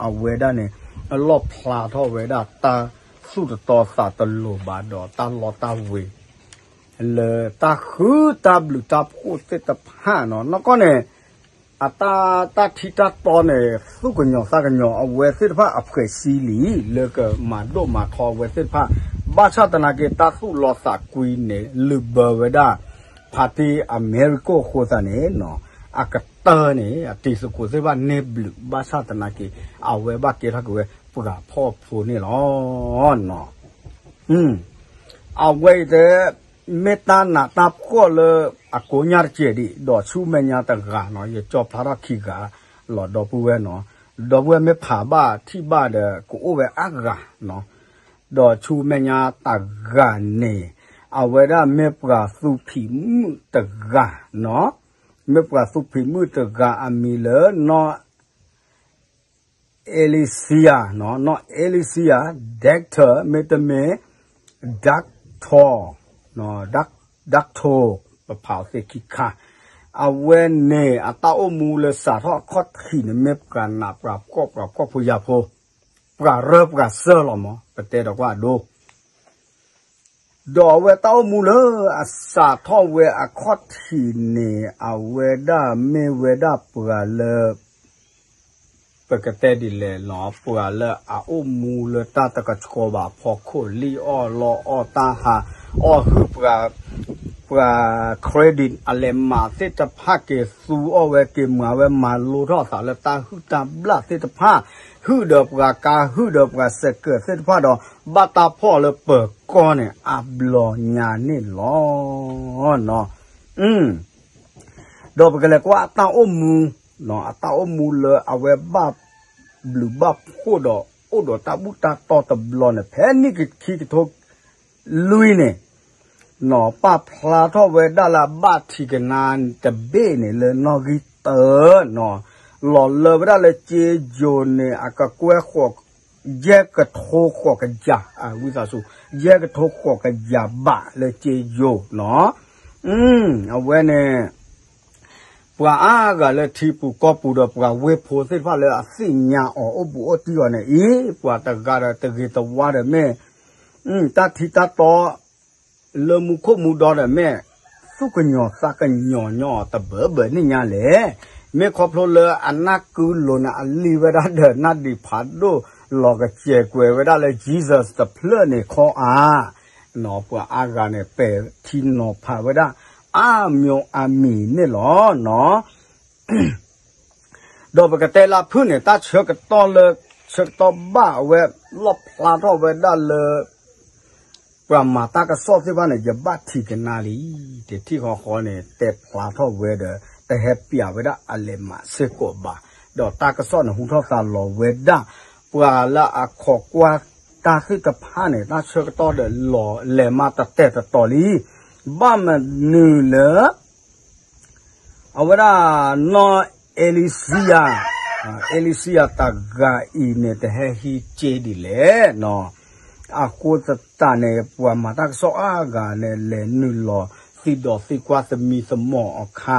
အဝဲဒၣ်န့ၣ် အလီၣ်ဖျါထီၣ်ဝဲဒၣ်တၢ်သူၣ်တတီသးတလိၤဘၣ်ဒီးတၢ်လီတၢ်ဝ့ၤ လၢတၢ်ဃုတၢ်ဘျုးတၢ်ဖှိၣ်သ့ၣ်တဖၣ်နီၤ နီၢ်ကီၢ်န့ၣ် အတၢ် တၢ်ထံတၢ်တီန့ၣ် သူၣ်ကညီၤသးကညီၤအဝဲသ့ၣ်တဖၣ်အဖှဲးစံလံ လၢကမၤဒိၣ်မၤထီအဝဲသ့ၣ်တဖၣ် ဘၣ်ဆၣ်သနာ်က့ တၢ်သူၣ်လီသးကွံန့ၣ် လုၢ်ဘၢဝဲဒၣ် ဖါတံၢ်အမဲရကၤအဃိသတးန့ၣ် အကတၢၢ်န့ၣ် အတံၤသကိးသ့ၣ်တဖၣ်န့ၢ်ဘျုး ဘၣ်ဆၣ်သနာ်က့ အဝဲဘၣ်ကဲထီၣ်က့ၤဝဲပှၤဖှီၣ်ဖိန့ၣ်လီၤ. အဝဲအံၤတဲ မ့ၢ်တၢ်နးတၢ်ဖှီၣ်လၢအကိးညါတကဲးဒံး ဒီးဆူမဲာ်ညါတဂၤနီၤ ယကၠီဖျါထီၣ်ခံဂၤလီၤ ဒီပုၢ်ဝဲၢ်နီၤ ဒီပုၢ်ဝဲၢ်မ့ၢ်ဖးဘၣ်ထံၣ်ဘၣ်ဒီး ကအိၣ်ဝဲအါဂၤနီၤ ဒီးဆူမဲာ်ညါတဂၤန့ၣ် အဝဲဒၣ်မ့ၢ်ပှၤသူဖံးမုၣ်တဂၤနီၤ မ့ၢ်ပှၤသူဖံးမုၣ်တဂၤအမံၤလၢနီၢ် Alicia နီၢ် Alicia Doctor မ့တမ့ၢ် Doctor နီၢ် Doctor ပဖးအီၤသ့ၣ်ခံခါ အဝဲန့ၣ် အတၢ်အိၣ်မူလၢစးထီၣ်အခီၣ်ထံးန့ၣ် မ့ၢ်ပှၤနးပှၤဖှီၣ်ပှၤဖှီၣ်ဖိယာ်ဖိ ပှၤရၢပှၤစၢၢ်လီၤမး ပတဲဒီးကွၢ်အဒိ ဒီးအဝဲတၢ်အိၣ်မူလၢအစးထီၣ်ဝဲအခီၣ်ထံးန့ၣ် အဝဲဒၣ်မ့ၢ်ဝဲဒၣ်ပှၤလၢ ပကတဲဒ်လဲၣ်နီၤ ပှၤလၢအအိၣ်မူလၢတၢ်တကဆှီဘၣ်အဖီခိၣ် လံၣ်အီၣ်လီအီၣ်တၢ်ဟး အီၣ်ဟုၣ်ပှၤ ပှၤ credit အလဲၤမးသ့ၣ်တဖၣ်က့ၤသူအီၣ်ဝဲက့ၤမၤဝဲ မၤလိထီၣ်အသးလၢတၢ်ဟုၣ်တၢ်ဘျၣ်သ့ၣ်တဖၣ် ဟုၣ်ဒီးပှၤကါ ဟုၣ်ဒီးပှၤစဲးကၢးသ့ၣ်တဖၣ်ဒီး ဘၣ်တၢ်ဖီၣ်လၢပၢၤကီၢ်န့ၣ် အဘျီညါန့ၣ်လီၤ. ဒီးပကလဲၤကွၢ်အတၢ်အိၣ်မူ, အတၢ်အိၣ်မူလၢအဝဲဘၣ်ဘျုးဘၣ်ဖှိၣ်ဒီး အိၣ်ဒီးတၢ်ဘူၣ်တၢ်တီၢ်တဘျီန့ၣ် ဖဲနံၣ်ခံကထိလွံၢ်န့ၣ် ပာ်ဖျါထီၣ်ဝဲဒၣ်လၢအဘၣ်ထံးကနါတဘ့ၣ်န့ၣ် လၢနီၣ်ဂံၢ်တၢ, လီၤလၢဝဲဒၣ်လၢကၠ့ယိၤန့ၣ် အကကွဲၢ်ဃိး ယဲၢ်ကထိဃိးကယၤ, ဝံသးစူၤ ယဲၢ်ကထိဃိးကယၤဘးလၢကၠ့ယိၤနီၤ. အဝဲန့ၣ် ပှၤအါဂၤလၢထံပူၤကီၢ်ပူၤဒီးပှၤဝ့ၢ်ဖိသ့ၣ်တဖၣ်လၢအသ့ၣ်ညါအီၤအိၣ်ဘူးအိၣ်တံၢ်အီၤန့ၣ်အံၤ ပှၤတဂၤဒီးတဂ့ၤတဝါဒီးမ့ၢ် တၢ်ထံတၢ်တီ လၢမူခိၣ်မူဒီဒီးမ့ၢ် သူၣ်ကညီၤသးကညီၤညီအီၤတဘၢဘၢန့ၣ်ညါလဲၣ်. မ့ၢ်ခီဖျိလၢအနၢ်ကုလိၤန့ၣ် အလံၢ်ဝဲဒၣ်ဒီးနၢ်ဒံးဖးဒိၣ် လီၤကစဲးကွဲးဝဲဒၣ်လၢ Jesus တဖျၢၣ်န့ၣ်ခီဧါ. ပှၤအါဂၤန့ၣ် ပဲာ်ထံနီၤဖးဝဲဒၣ် အါမျိၤအါမံၤန့ၣ်လီၤ. ဒီးပကတဲလၢဖုၣ်န့ၣ် တၢ်ဆၢကတီၢ်လၢ ဆၢကတီၢ်ဘၣ်အဝဲ လီၣ်ဖျါထီၣ်ဝဲဒၣ်လၢ ပှၤမၤတၢ်ကစီၣ်သ့ၣ်တဖၣ်န့ၣ် ယဘၣ်ထံးကနါလံ, တထံၣ်ဃီဃီန့ၣ် တဲဖျါထီၣ်ဝဲဒီး တဟဲပျးဝဲဒၣ်အလဲၤမးစ့ၢ်ကီးဘၣ်, ဒီးတၢ်ကစီၣ်န့ၣ် ဟူထီၣ်သါလီၤဝဲဒၣ် ပှၤလၢအခိးကွၢ်တၢ်သ့ၣ်တဖၣ်န့ၣ် တၢ်ဆၢကတီၢ်ဒီးလီၤလဲၤမးတတဲာ်တတီၤလံ, ဘၣ်မနုၤလၢ အဝဲဒၣ်နီၢ်အဲလံစံယၤ, အဲလံစံယၤတဂၤအံၤန့ၣ် တဟဲဟံးက့ဒ်လဲၣ်နီၤ. အဃိသတးန့ၣ် ပှၤမၤတၢ်ကစီၣ်အါဂၤန့ၣ် လဲၤနုာ်လီၤသံဒီးသံကွၢ်သမံသမိးအခါ,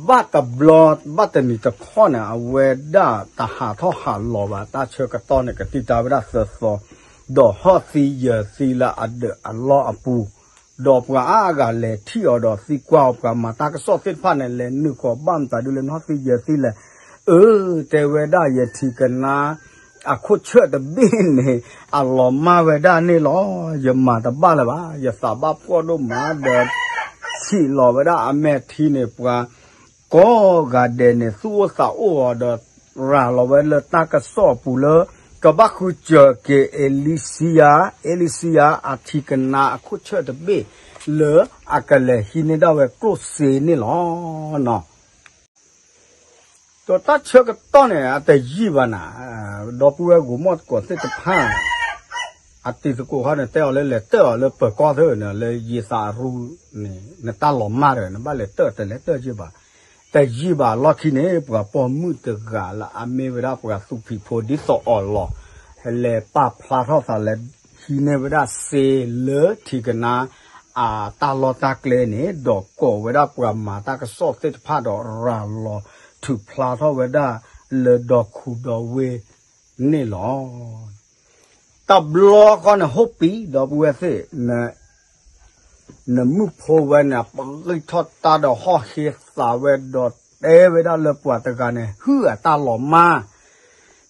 ဘၣ်တဘျီ ဘၣ်တနံၤတခီန့ၣ် အဝဲဒၣ်တဟးထီၣ်ဟးလီၤဘၣ် တၢ်ဆၢကတီၢ်န့ၣ် ကတံၢ်တၢ်ဝဲဒၣ်သၢသီ, ဒီးဟီၣ်သံယၢၤသံလၢအဒၢးအလီၢ်အပူၤ ဒီးပှၤအါဂၤလဲၤထံၣ်အီၤဒီးသံကွၢ်အီၤ ပှၤမၤတၢ်ကစီၣ်သ့ၣ်တဖၣ်န့ၣ် လဲၤနုာ်ဃီၤဘၣ်မတၤဒုလၢနီၢ်သံယၢၤသံလဲၣ်, အၢ တဲဝဲဒၣ်ယထံးကနါ အခိၣ်ဆၢၣ်တဘ့ၣ်န့ၣ် အလီၤမၢ်ဝဲဒၣ်န့ၣ်လီၤ. ယမၤတဘၣ်လၢၤဘၣ် ယသးဘၣ်ဖှီၣ်ဒိၣ်မးဒီး ဆံးလီၤဝဲဒၣ်အမဲာ်ထံန့ၣ် ပှၤ ကိးဂၤဒဲးန့ၣ် သူၣ်အိၣ်သးအိၣ်အီၤဒီး ရၤလီၤဝဲလၢတၢ်ကစီၣ်အပူၤလၢ ကဘၣ်ဃုစၢၤက့ၤ အ့လံစံယၤ, အ့လံစံယၤ အထံးကနါအခိၣ်ဆၢၣ်တဘ့ၣ် လၢအကလဲၤဟံးန့ၢ်ဒၣ်ဝဲကျိၣ်စ့န့ၣ်လီၤ. ဒီးတၢ်ဆၢကတီၢ်န့ၣ် အတယံာ်ဘၣ်နၤ, ဒီပုၢ်ဝဲၢ်ဂိၤမီၢ်သကိးသ့ၣ်တဖၣ် အတံၤသကိးခီန့ၣ် တဲအီၤလၢလဲၤတၢၢ်အီၤလၢပၢၤကီၢ်သၢၣ်န့ၣ် လၢယသးအရူန့ၣ် နတၢ်လီၤမၢ်ဒီး နဘၣ်လဲၤတၢၢ်တလဲၤတၢၢ်ယံာ်ဘၣ်. တယံာ်ဘၣ်လီၢ်ခံန့ၣ် ပှၤပိာ်မုၣ်တဂၤလၢအမ့ၢ်ဝဲဒၣ်ပှၤသူဖံးဖိဒ်သိးအီၤလီၤ လဲၤပာ်ဖျါထီၣ်သးလၢ ဟံးန့ၢ်ဝဲဒၣ်စ့လၢထံကနါ အတၢ်လီၢ်တၢ်ကျဲန့ၣ် ဒီးကိးဝဲဒၣ်ပှၤမၤတၢ်ကစီၣ်သ့ၣ်တဖၣ်ဒီးရၤလီၤထုးဖျါထီၣ်ဝဲဒၣ်လၢဒီခူဒီဝ့ၢ်န့ၣ်လီၤ. တဘျီဃီန့ၣ် ဟိၣ်ပံၤဒီပုၢ်ဝဲၢ်သ့ၣ် နမုၣ်ဖိဝဲန့ၣ် အပဂံၢ်ထီၣ်တၢ်ဒီးဟီၣ်ဟ့သးဝဲဒီးတဲဝဲဒၣ်လၢပှၤတဂၤန့ၣ် ဟုၣ်အတၢ်လီၤမၢ်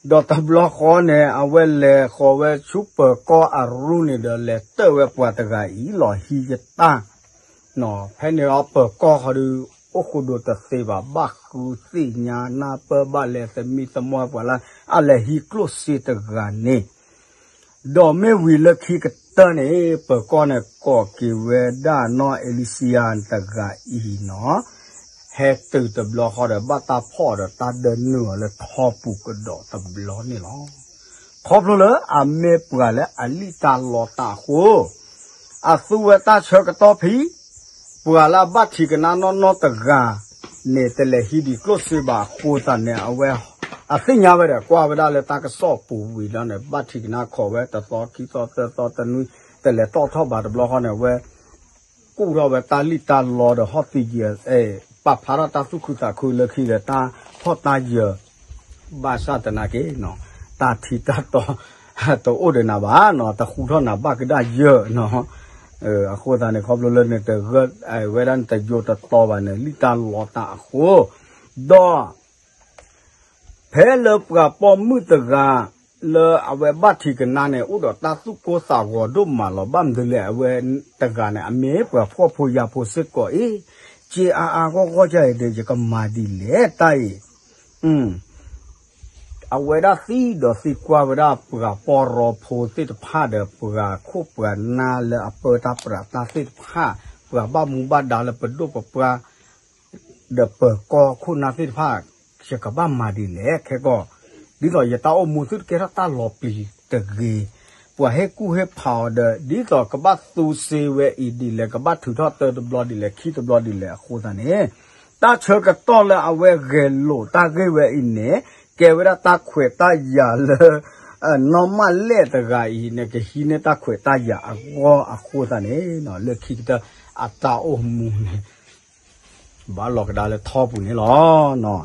ဒီးတဘျီဃီန့ၣ် အဝဲလဲၤဃီၤဝဲဆူပၢၤကီၢ်အရူန့ၣ်ဒီး လဲၤတၢၢ်ဝဲပှၤတဂၤအံၤလီၤ ဟံးယတၢ် ဖဲန့ၣ်အပၢၤကီၢ်ဃီဒီး အိၣ်ဃိဒိတသ့ဘၣ် ဘၣ်ဃုသ့ၣ်ညါနၢ်ပၢၢ်ဘၣ်လဲၤသမံသမိးပှၤလၢ အလဲၤဟံးကျိၣ်စ့တဂၤန့ၣ် ဒီးမ့ၢ်ဝံၤလၢခံကတၢၢ်န့ၣ် ပၢၤကီၢ်န့ၣ် ကိးက့ၤဝဲဒၣ်နီၢ်အ့လံစယၤတဂၤအံၤနီၤ ဟဲတုၤတဘျီဃီဒီး ဘၣ်တၢ်ဖီၣ်ဒီးတၢ်ဒၢနုာ်အီၤလၢထီပူၤကဒီးတဘျီန့ၣ်လီၤ. ခီဖျိလၢအမ့ၢ်ပှၤလၢအလံၣ်တၢ်လီတၢ်အဃိ အသူဝဲတၢ်ဆၢကတီၢ်ဖဲ ပှၤလၢအဘၣ်ထံးကနါနီၢ်နီၢ်တဂၤန့ၣ် တလဲၤဟံးဒံးကျိၣ်စ့ဘၣ်အဃိသတးန့ၣ် အဝဲ အသ့ၣ်ညါဝဲဒီး ကွၢ်ဝဲဒၣ်လၢတၢ်ကစီၣ်ပူၤဝံၤဒီးန့ၣ် ဘၣ်ထံးကနါခိးဝဲတသီခံသီသၢသီတနွံ တလဲၤတီၣ်ထီၣ်ဘၣ်တဘျီဃီန့ၣ် အဝဲ ကူၣ်ထီၣ်ဝဲတၢ်လံၣ်တၢ်လီဒီးဟီၣ်သံယၢၤ ပာ်ဖျါထီၣ်တၢ်သူၣ်ခုသးခုလၢခံဒီး တၢ်ဖီၣ်တၢ်ယၢၤ ဘၣ်ဆၣ်သနာ်က့ တၢ်ထံတၢ်တီ တအိၣ်ဒီးနၤဘၣ်နီၤ တဃူထီၣ်နၤဘၣ်ကဒါယၢၤနီၤ အဃိသတးန့ၣ် ခီဖျိလၢနတဂၢၢ် ဝဲဒၣ်နတယိတတီဘၣ်န့ၣ် လံၣ်တၢ်လီတၢ်အဃိ ဒီး ဖဲလၢပှၤပိာ်မုၣ်တဂၤ လၢအဝဲဘၣ်ထံးကနါန့ၣ် အိၣ်ဒီးတၢ်သူၣ်ကိၢ်သးဂီၤဒိၣ်မးလီၤ. ဘၣ်မနုၤလဲၣ် အဝဲတဂၤန့ၣ် အမ့ၢ်ပှၤဖှီၣ်ဖိယာ်ဖိစ့ၢ်ကီးအံၤ က့အါအါဂီၢ်ဂီၢ်ဒ်အံၤဒီး ယကမၤဒ်လဲၣ်တၢ်အံၤ အဝဲဒၣ်သံဒီးသံကွၢ်ဝဲဒၣ်ပှၤပီၢ်ရီဖိသ့ၣ်တဖၣ်ဒီး ပှၤခိၣ်ပှၤနၢ်လၢအပၢတၢ်ပြးတၢ်သ့ၣ်တဖၣ် ပှၤဘၣ်မူဘၣ်ဒါလၢပဒိၣ်ပပှၢ် ဒီးပၢၤကီၢ်ခိၣ်နၢ်သ့ၣ်တဖၣ် ယကဘၣ်မၤဒ်လဲၣ်ခဲကီၢ် ဒ်သိးယတၢ်အိၣ်မူသုတကဲထီၣ်တၢ်လီၤပျံၤတဂ့ၤ ပှၤဟ့ၣ်ကူၣ်ဟ့ၣ်ဖးအီၤဒီး ဒ်သိးကဘၣ်သူစ့ဝဲအံၤဒ်လဲၣ် ကဘၣ်ထုးထီၣ်တၢတဘျီဒ်လဲၣ် ခံတဘျီဒ်လဲၣ်အဃိသတးန့ၣ် တၢ်ဆၢကတီၢ်လၢအဝဲဂဲၤလိာ်တၢ်ဂ့ၢ်ဝဲအံၤန့ၣ် ကဲဝဲဒၣ်တၢ်ခွဲးတၢ်ယာ်လၢ နီၢ်မၢ်လဲၣ်တဂၤအံၤန့ၣ် ကဟံးန့ၢ်တၢ်ခွဲးတၢ်ယာ်အဂီၢ်အဃိသတးန့ၣ် လၢခံကတၢၢ် အတၢ်အိၣ်မူန့ၣ် ဘၣ်လီၤကဒါလၢထီပူၤန့ၣ်လီၤ.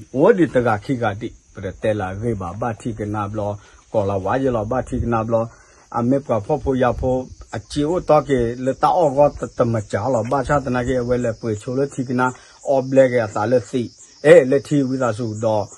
အိၣ်ဒံးတဂၤခံဂၤဒံး ပတတဲလၢအဂ့ၢ်ဘၣ် ဘၣ်ထံးကနါဘျီ ကိးလီၤဝဲယဲလီၤ ဘၣ်ထံးကနါဘျီ အမ့ၢ်ပှၤဖှီၣ်ဖိယာ်ဖိ အစ့အိၣ်တီက့ၤလၢတၢ်အီၣ်ဂီၢ်တမၤစၢ်လီၤ ဘၣ်ဆၣ်သနာ်က့ အဝဲလဲၤပှ့ၤဆိလၢထံးကနါ အီဘျဲက့ၤအသးလၢသံး အဲၣ်လၢထံဝံသးစူၤဒီး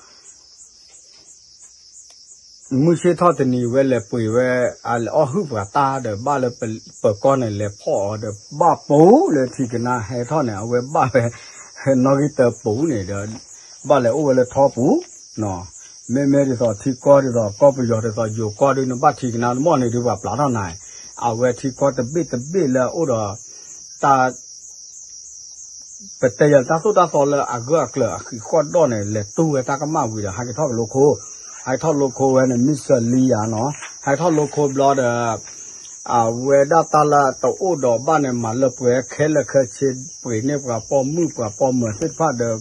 မုၢ်ဆ့ၣ်ထီၣ်တနံၤဝဲလဲၤပှ့ၤဝဲ အလဲၤအီၣ်ဟုၣ်ပှၤတၢ်ဒီး ဘၣ်လၢပၢၤကီၢ်န့ၣ် လဲၤဖီၣ်အီၤဒီး ဘၣ်ပူၤလၢထံးကနါဟဲထီၣ်န့ၣ် အဝဲဘၣ်ဝဲ နီၣ်ဂံၢ်တၢပူၤန့ၣ်ဒီး ဘၣ်လဲၤအိၣ်ဝဲလၢထီပူၤ မ့မ့ၢ်ဒ်သိးထံကီၢ်ဒ်သိး ကီၢ်ပယီၤဒ်သိး ယိၤကီၢ်ဒ်န့ၣ် ဘၣ်ထံးကနါတမီၢ်န့ၣ်ဒ်ပှၤပျးထီၣ်နၤ အဝဲထံကီၢ်တဘ့ၣ်တဘ့ၣ်လၢအအိၣ်ဒီး တၢ် ပတဲယၤတၢ်သိၣ်တၢ်သီလၢအဂၢၢ်အကျၢၤအဃံးဃီၣ်ဒီၣ်န့ၣ် လဲၤတူၢ်ဝဲတၢ်ကမၣ်ဝံၤဒီး ဟဲက့ၤထီၣ်ကလိခိၣ် ဟဲထီၣ်လိခိၣ်ဝဲန့ၣ် မ့ၢ်စၢၤလံယၤနီၤ ဟဲထီၣ်လိခိၣ်ဘျီဒီး အဝဲဒၣ်တၢ်လၢတအိၣ်ဒီးဘၣ်န့ၣ် မၤလၢပှဲၤခဲလၢာ်ခဲဆ့ ပှ့ၤန့ၢ်ပှၤပိာ်မုၣ်ပှၤပိာ်မၢၤသ့ၣ်တဖၣ်ဒီး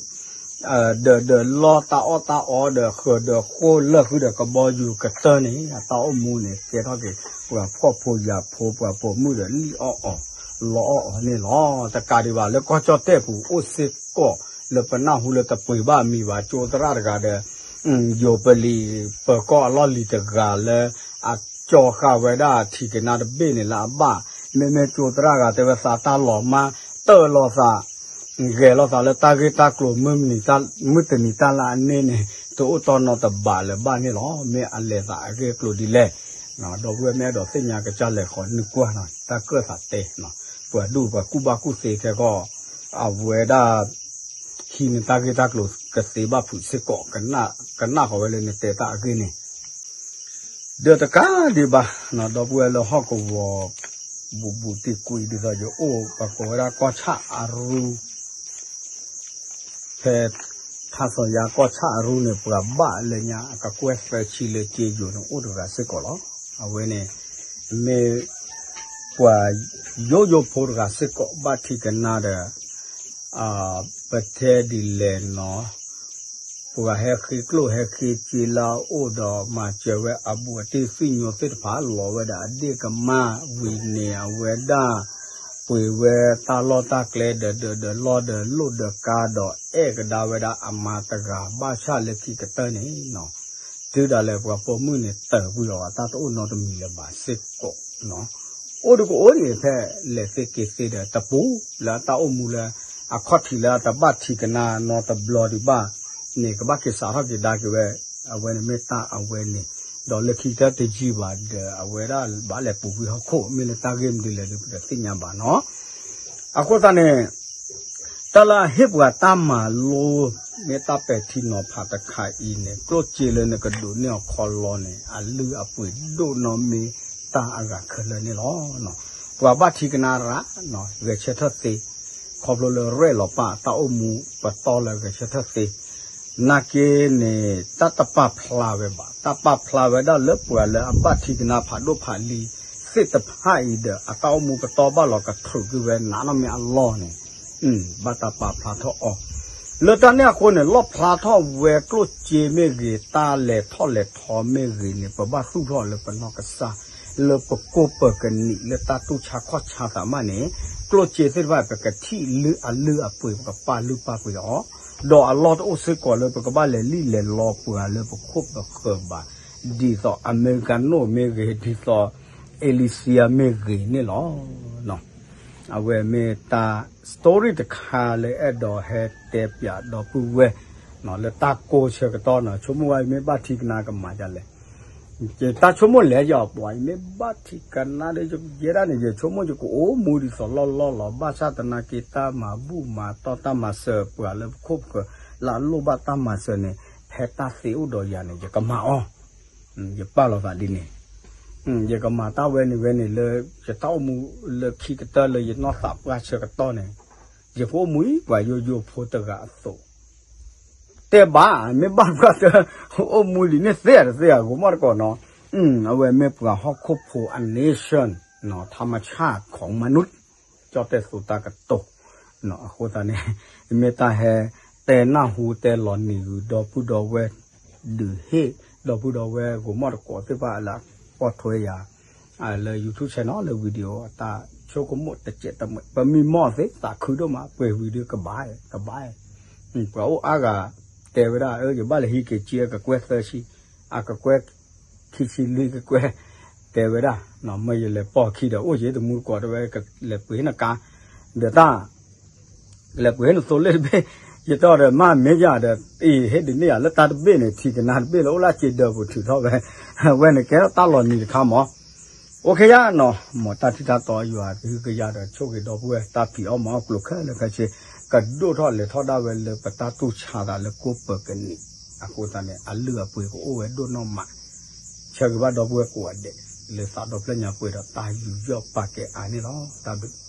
ဒီးဒီးလီၢ်တၢ်အီၣ်တၢ်အီဒီးဃၢၤဒီးဃိလၢာ်ဃုာ်ဒီးကဘီယူၤကတၢၢ်န့ၣ် အတၢ်အိၣ်မူန့ၣ် ကဲထီၣ်က့ၤ ပှၤဖှီၣ်ဖိယာ်ဖိပှၤပိာ်မုၣ်ဒီးလံၣ်အီၣ်အီၤ လီအီၣ်အီၤန့ၣ်လီၤ. တကးဒံးဘၣ်လၢကီၢ်ကၠီၣ်တဲၣ်ပူၤအိၣ်စ့ၢ်ကီး လၢပနၢ်ဟူလၢတပှ့ၤဘၣ်အမံၤဘၣ် ကၠိသရၣ်တဂၤဒီး ယိၤပလံၤ ပၢၤကီၢ်အလီၢ်လံၤတဂၤလၢ အကၠီဃာ်ဝဲဒၣ်ထံးကနါတဘ့ၣ်န့ၣ်လၢအဘၣ် မ့မ့ၢ်ကၠိသရၣ်တဂၤတဲဝဲသးတၢ်လီၤမၢ် တၢၢ်လီၤသး ဂဲၤလိာ်သးလၢတၢ်ဂ့ၢ်တၢ်ကျိၤ မုၢ်တနံၤတၢ်လၢအန့ၣ်န့ၣ် တအိၣ်တီနီတဘးလၢၤဘၣ်န့ၣ်လီၤ. မ့ၢ်အလဲၤသးအဂ့ၢ်အကျိၤဒ်လဲၣ် ဒီပုၢ်ဝဲၢ်မ့ၢ်အဲၣ်ဒိးသ့ၣ်ညါကစၢ်လဲၤဃီၤနုာ်ကွၢ်နီၤ တၢ်ကၢၣ်သးတဲနီၤ ပှၤဒူၣ်ပှၤကူၣ်ဘၣ်ကူၣ်သ့ထဲဃီ အဝဲဒၣ် ဟံးန့ၢ်တၢ်ဂ့ၢ်တၢ်ကျိၤကသ့ဘၣ်ဖုးစ့ၢ်ကီး ကနၣ်ဃီၤဝဲလၢနတဲတၢ်အဂ့ၢ်န့ၣ် ဒီးတကးဒံးဘၣ် ဒီပုၢ်ဝဲၢ်လၢဟီၣ်ကဝီၤ ဘူးဘူးတံၢ်ကွံာ်ဒ်သိးယအိၣ် ပှၤကိးဝဲဒၣ်ကီၢ်ဆၣ်အရူ ဖဲ ထါစီၤယါကီၢ်ဆၣ်အရူန့ၣ် ပှၤဘၣ်လၢညါ အကကွဲၢ်သၢဆံလၢက့ယိၤန့ၣ် အိၣ်တဂၤစ့ၢ်ကီးလီၤ. အဝဲန့ၣ် မ့ၢ်ပှၤယိယိဖိတဂၤစ့ၢ်ကီး ဘၣ်ထံးကနါဒီး ပတဲဒ်လဲၣ်နီၤ, ပှၤဟဲဃ့ကျိၣ်ဟဲဃ့စ့လၢအအိၣ်ဒီး မၤစၢၤဝဲအဘူးအတံၢ်သံၣ်ညိသ့ၣ်တဖၣ် လီၤဝဲဒၣ်အဒ့ၣ်ကမၢ်ဝံၤန့ၣ် အဝဲဒၣ် ပှ့ၤဝဲတၢ်လီၢ်တၢ်ကျဲ ဒီးဒီးဒီးလီၢ်ဒီးလိၣ်ဒီးကါဒီး အဲၣ်ကဒါဝဲဒၣ်အမါတဂၤ ဘၣ်ဆၣ်လၢခံကတၢၢ်န့ၣ်နီၤ, တုၤဒၣ်လဲာ်ပှၤပိာ်မုၣ်န့ၣ် တၢၢ်ကွံာ်လီၤဘၣ် တၢ်တအိၣ်နီတမံၤလၢၤဘၣ်စ့ၢ်ကီးနီၤ, အိၣ်ဒုးကအိၣ်ဒံးဖဲလဲၤသ့က့ၤသ့ဒီး တပူၤလၢအတၢ်အိၣ်မူလၢ အခီၣ်ထံးလၢအတဘၣ်ထံးကနါနီတဘျီဒံးဘၣ်န့ၣ် ကဘၣ်က့ၤစးထီၣ်က့ၤဒါက့ၤဝဲ အဝဲန့ၣ်မ့ၢ်တၢ်အဝဲန့ၣ်, ဒီးလၢခံကတၢၢ်တယံာ်ဘၣ်ဒီး အဝဲဒၣ်ဘၣ်လဲၤပူၤကွံာ်ဟီၣ်ခိၣ် မ့ၢ်လၢတၢ်ဂ့ၢ်မနုၤလဲၣ်ဒီး ပတသ့ၣ်ညါဘၣ်နီၤ. အဃိသတးန့ၣ် တၢ်လၢအဟ့ၣ်ပှၤတၢ်မၤလိ မ့ၢ်တၢ်ပဲာ်ထံနီၤဖးတခါအံၤန့ၣ် ကျိၣ်စ့လၢနကဒိးန့ၢ်အီၤခီလီန့ၣ် အလုၢ်အပှ့ၤဒိၣ်နီၢ်မ့ၢ်တၢ်အဂၤခဲလၢာ်န့ၣ်လီၤ. ပှၤဘၣ်ထံးကနါရၣ် ဂဲၤဆၢထၢၣ်သ့, ခီဖျိလၢရဲၣ်လီၤပာ်တၢ်အိၣ်မူပတီၢ်လၢဂဲၤဆၢထၢၣ်သ့ နာ်က့န့ၣ် တၢ်တပာ်ဖျါဝဲဘၣ်, တၢ်ပာ်ဖျါဝဲဒၣ်လၢပှၤလၢအဘၣ်ထံးကနါဖးဒိၣ်ဖးလံၤသ့ၣ်တဖၣ်အံၤဒီး အတၢ်အိၣ်မူပတီၢ်ဘၣ်လီၤကထြူးကွံာ်ဝဲနးနီၢ်မ့ၢ်အလီၢ်န့ၣ် ဘၣ်တၢ်ပာ်ဖျါထီၣ်အီၤ, လၢတၢ်န့ၣ်အဃိန့ၣ် လီၣ်ဖျါထီၣ်ဝဲကျိၣ်စ့မ့ၢ်ဂ့ၤ တၢ်လဲၤထီၣ်လဲၤထီမ့ၢ်ဂ့ၤန့ၣ် ပဘၣ်သူၣ်ထီၣ်လၢပနီၢ်ကစၢ် လၢပကိးပကနံးလၢတၢ်တူၢ်ဆါခီၣ်ဆါသးမးန့ၣ် ကျိၣ်စ့သ့ၣ်တဖၣ် ပကထံၣ်လုၢ်အလုၢ်အပှ့ၤ ပကပာ်လုၢ်ပာ်ပှ့ၤအီၤ, ဒီးအလီၢ်တအိၣ်စ့ၢ်ကီးလၢပကဘၣ်လဲၤလံၣ်လဲၤလီပှၤလၢပခိၣ်ပဃၢၤဘၣ်, ဒ်သိး Americano မ့ၢ်ဂ့ၤ ဒ်သိး Alicia မ့ၢ်ဂ့ၤန့ၣ်လီၤ. အဝဲမ့ၢ်တၢ် story တခါလၢအဲၣ်ဒိးဟဲတဲပၠးဒီပုၢ်ဝဲၢ် လၢတၢ်ကိးဆၢကတီၢ်နီၤ ဆိကမိၣ်ဝဲမ့ၢ်ဘၣ်ထံးကနါကမၤဒ်လဲၣ် ယတၢ်ဆိကမိၣ်လဲၣ်ယပှၤအံၤမ့ၢ်ဘၣ်ထံးကနါဒီး ယဲဒၣ်န့ၣ် ယဆိကမိၣ်ယကအိၣ်မူဒ်သိးလီၢ်လီၢ်လီၤ ဘၣ်ဆၣ်သနာ်က့တၢ်မၤဘူၣ်မၤတီၢ်တၢ်မၤစၢၤပှၤလၢပခိၣ်ပဃၢၤ လၢအလိၣ်ဘၣ်တၢ်မၤစၢၤန့ၣ် ဖဲတၢ်သ့အိၣ်ဒီးယၤန့ၣ် ယကမၤအီၤ ယပာ်လီၤသးဒ်န့ၣ် ယကမၤတၢ်ဝဲန့ၣ်ဝဲန့ၣ်လၢ ယတၢ်အိၣ်မူလၢခံကတၢၢ်လၢယနီၢ်သးပှၢ်ဆၢကတီၢ်န့ၣ် ယကအိၣ်မူအံၤပှၤယိယိဖိတဂၤအသိး တဲဘၣ် မ့ၢ်ဘၣ်ပှၤတအိၣ်မူလံန့ၣ်သ့ဧါတသ့ဧါ ဂိၤမီၣ်တကိးနီၤ အဝဲမ့ၢ်ပှၤဟီၣ်ခိၣ်ဖိအ nation ထါမဆၣ် ของมนุษย์ ကၠီၣ်တဲၣ်သိးတၢ်ကတိၤ အဃိသတးန့ၣ် မ့ၢ်တၢ်ဟဲတဲနၢ်ဟူတဲလီၤနံၤဂုၤ ဒီပုၢ်ဒီဝဲၢ် ဒုးဟ့ၣ် ဒီပုၢ်ဒီဝဲၢ်ဂိၤမီၣ်တကိးသ့ၣ်တဖၣ်လၢအကွၢ်ထွဲယၤ လၢ YouTube channel လၢ video အတၢ်ဆိကမိၣ်တစဲးတမှဲး ပမံမီၢ်သ့ သးခုဒိၣ်မး ပှဲၤဝံၤဒုးကဘၣ် ကဘၣ် ပှၤအိၣ်အါဂၤတဲဝဲဒၣ် အၢ ယဘၣ်လဲၤဟံးက့ၤက့အကကွဲၢ်သၢဆံ အကကွဲၢ် ခံဆံလွံၢ်ကကွဲၢ် တဲဝဲဒၣ် မ့ၢ်ယလဲၤပိာ်ခံဒီး အိၣ်ယတမူတကိးတဲဝဲ ကလဲၤပှ့ၤဟ့ၣ်နကါ ဒီးတၢ် လဲၤပှ့ၤဟ့ၣ်နသိလ့ၣ်တဘ့ၣ် ယတဲအီၤဒီး မ့ၢ်မ့ၢ်ယၤဒီး အံၤဟ့ၣ်ဒုးန့ၢ်ယၤလၢတၢ်တဘ့ၣ်န့ၣ် ထံကနါတဘ့ၣ်လၢအိၣ်လၢစ့ဒၢးပူၤထုးထီၣ်ဝဲ အဝဲန့ၣ်ကဲထီၣ်တၢ်လီၤနံၤတခါမး အိၣ်ခ့ယါနီၤ မ်တၢ်ထံၣ်တၢ်တီယွၤကဟုကယာ်ဒီး ဆိၣ်ဂ့ၤဒီပုၢ်ဝဲၢ်တၢ်ဖံးအီၣ်မၤအီၣ်ကျိၤခဲလၢာ်ခဲဆ့ ကဒိၣ်ထီၣ်လဲၤထီၣ်ဒၣ်ဝဲလၢပတၢ်တူၢ်ဆါသးလၢကိးပၢၤကနံး အဃိသတးန့ၣ် အလုၢ်အပှ့ၤကအိၣ်ဝဲဒိၣ်နီၢ်မး ဆၢဂ့ၤဘၣ်ဒီပုၢ်ဝဲၢ်ကိးဂၤဒဲး လၢသးဒီဖျၢၣ်ညါပှဲၤဒီးတၢ်ယူးယီၣ်ပာ်ကဲအါန့ၣ်လီၤ. တၢ်ဘျုး